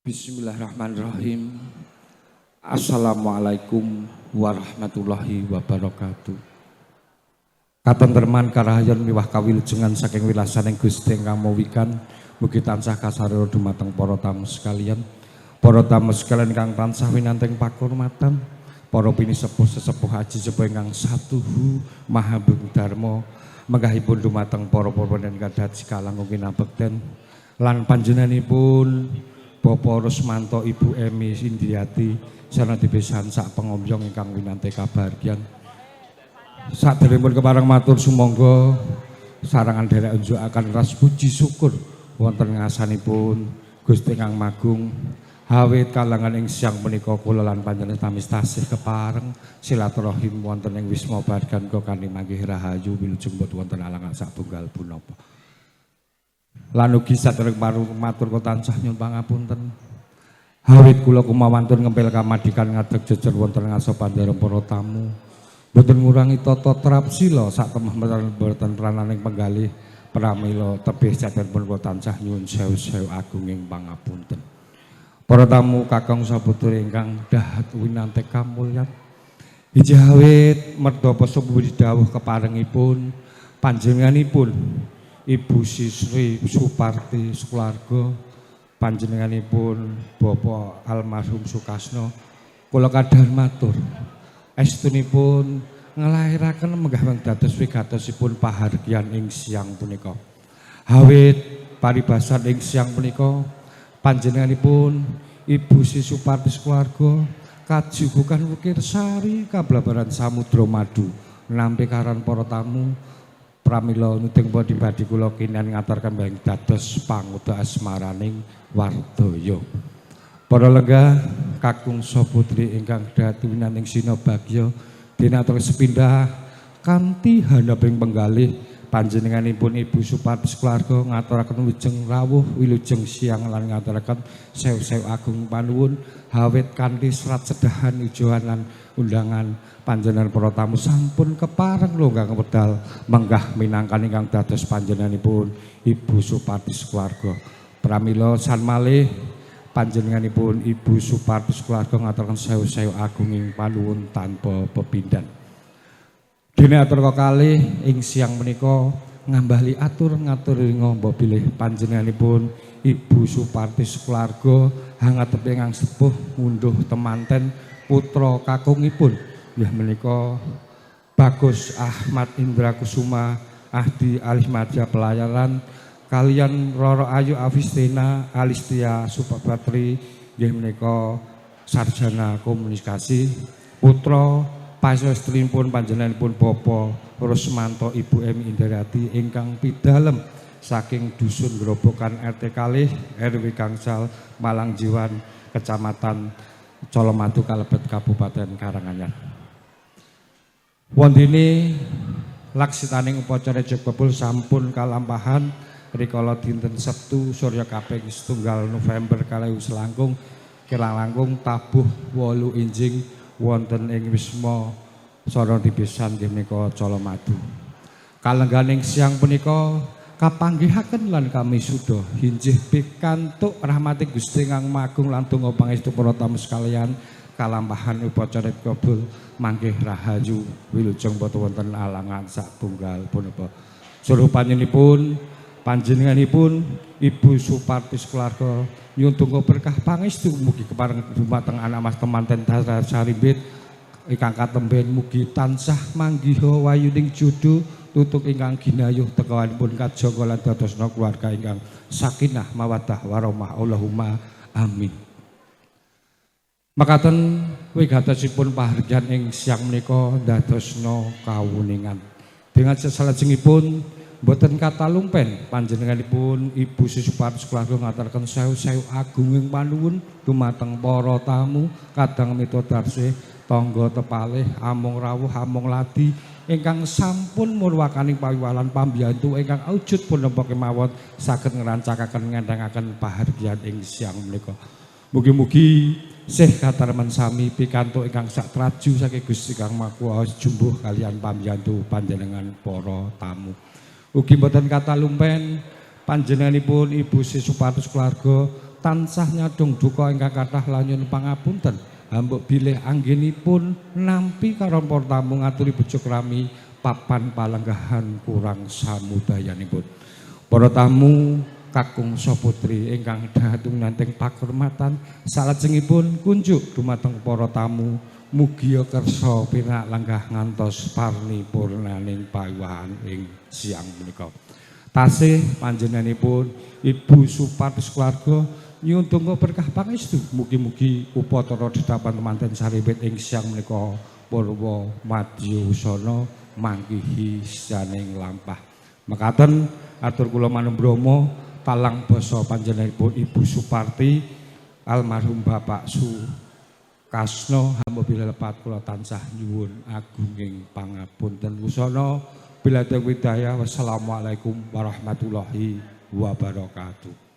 Bismillahirrahmanirrahim. Assalamualaikum warahmatullahi wabarakatuh. Katentreman karahayon miwah kawilujengan saking wilasaning Gusti ingkang mawikan mugi tansah kasarya dumateng para tamu sekalian. Para tamu sekalian ingkang tansah winanting pakurmatan, para pinisepuh sesepuh aji sepuh ingkang satuhu maha dharma menggahipun dumateng para purwanen kadat sikalangkung kinabekten lan panjenenganipun Bapak Rusmanto, Ibu Emi Indriati sareng dibesan sak pengombyong ingkang winante kabahagian. Saderengipun kepareng matur sumangga sarangan derek unjukaken ras puji syukur wonten ngasanipun Gusti ingkang Magung awit kalangan ing siang punika kula lan panjenengan sami tasih kepareng silaturahim wonten ing Wisma Bargan kanthi manggih rahayu wilujeng boten wonten alangan satunggal punapa. Lan ugi sadereng matur tansah nyuwun pangapunten. Awit kula kumawantun ngempil kamadikan ngadeg jejer wonten ngarsa pandhara para tamu. Boten ngurangi tata trapsila sak temah boten prananing penggalih pramila tebih saderengipun kula tansah nyuwun sewu-sewu agunging pangapunten. Para tamu kakung saputra ingkang dahat winante kamulyan. Injih awit merdapa sumbu dawuh keparengipun panjenenganipun Ibu Sisri Suparti sekeluarga, panjenenganipun Bapak almarhum Sukasno, kula kadhar matur estunipun nglairaken menggah dados wigatosipun pahargyan ing siang punika. Awit paribasan ing siang punika panjenenganipun Ibu Sri Suparti sekeluarga kajugukan wukir sari kablabaran samudra madu nampi karan para tamu. Pramila nuding pribadi kula kinan ngaturaken bayang dados panguda asmaraning wardaya. Para lenggah kakung putri ingkang dhateng winaning sinabagya dinatur sepindah kanthi handhaping penggalih panjenenganipun Ibu Suparti sekeluarga ngaturaken wilujeng rawuh wilujeng siang lan ngaturaken sewu-sewu agung panuwun awit kanthi serat sedahan ijohan lan undangan panjenengan para tamu sampun kepareng longgang wedal menggah minangkani ingkang dados panjenenganipun Ibu Suparti sekeluarga. Pramila san malih panjenenganipun Ibu Suparti sekeluarga ngaturaken sewu-sewu agunging panuwun tanpa pepindhan. Dene atur kalih ing siang menika ngambali atur ngatur ngombo bilih panjenenganipun Ibu Suparti sekeluarga hangatep ingkang sepuh ngunduh temanten putra kakungipun nggih menika Bagus Ahmad Indra Kusuma Ahdi Alih Madya Pelayaran kalian Roro Ayu Avistina Alistia Supatri nggih menika sarjana komunikasi, putra pasestrinipun panjenenganipun Bapak Rusmanto, Ibu Emi Indrayati ingkang pidalem saking dusun Grobogan RT kalih RW Gangsal Malang Jiwan Kecamatan Colomadu kalebet Kabupaten Karanganyar. Wondene laksitaning upacara ijab kabul sampun kalampahan rikala dinten Sabtu Surya kaping 1 November 2000 langkung kirang langkung tabuh 8 injing wonten ing Wisma Sarana Dibesan nggih menika Colomadu. Kalengganing siang punika kapanggihaken lan kami suda injih pikantuk rahmati Gusti Kang Magung lan donga pangestu para tamu sekalian kalampahan upacara kabul manggih rahayu wilujeng boten wonten alangan satunggal punapa. Suruh panjenenganipun Ibu Suparti sekeluarga nyuwun donga berkah pangestu mugi kepareng dumateng anak mas temanten sarimbit ingkang katemben mugi tansah manggiha wayuning judu tutuk ingkang ginayuh tekawanipun kajangga lan dadosna keluarga ingkang sakinah mawaddah warahmah Allahumma amin. Makaten wigatosipun pahargyan ing siang menika dadosna kawuningan. Dengan sesalajengipun boten katalumpen panjenenganipun Ibu Suparti sekeluarga ngaturaken sewu-sewu agunging panuwun dumateng para tamu kadang mitra darsih tangga tepalih amung rawuh amung ladi ingkang sampun murwakaning pawiwalan pambiyantu ingkang aujud punapa kemawon saged ngrancakaken ngentengaken pahargyan ing siang menika. Mugi-mugi sih katarman sami pikantuk ingkang satraju saking Gusti Kang Maha Kuwasa jumbuh kalian pambiyantu panjenengan para tamu. Ugi mboten katalumpen panjenenganipun Ibu Sri Suparti keluarga tansah nyadong duka ingkang kathah lan nyuwun pangapunten hambuk bilih anggenipun nampi karon para tamu ngaturi bejo krami papan palenggahan kurang samudayanipun. Para tamu kakung putri ingkang dhateng nanting pakurmatan, salajengipun kunjuk dumateng para tamu, mugia kersa pinak lenggah ngantos paripurnaning pawiwahan ing siang menika. Tasih panjenenganipun Ibu Suparti keluarga nyuwun donga berkah pangestu, mugi-mugi upatara dadapan temanten sarimbit ing siang menika purwa madya usana manggihi saning lampah. Mekaten atur kula manembromo talang basa panjenenganipun Ibu Suparti, almarhum Bapak Su Kasno, hamba bila lepat kula tansah nyuwun agunging pangapunten wusana bila hidayah. Wassalamualaikum warahmatullahi wabarakatuh.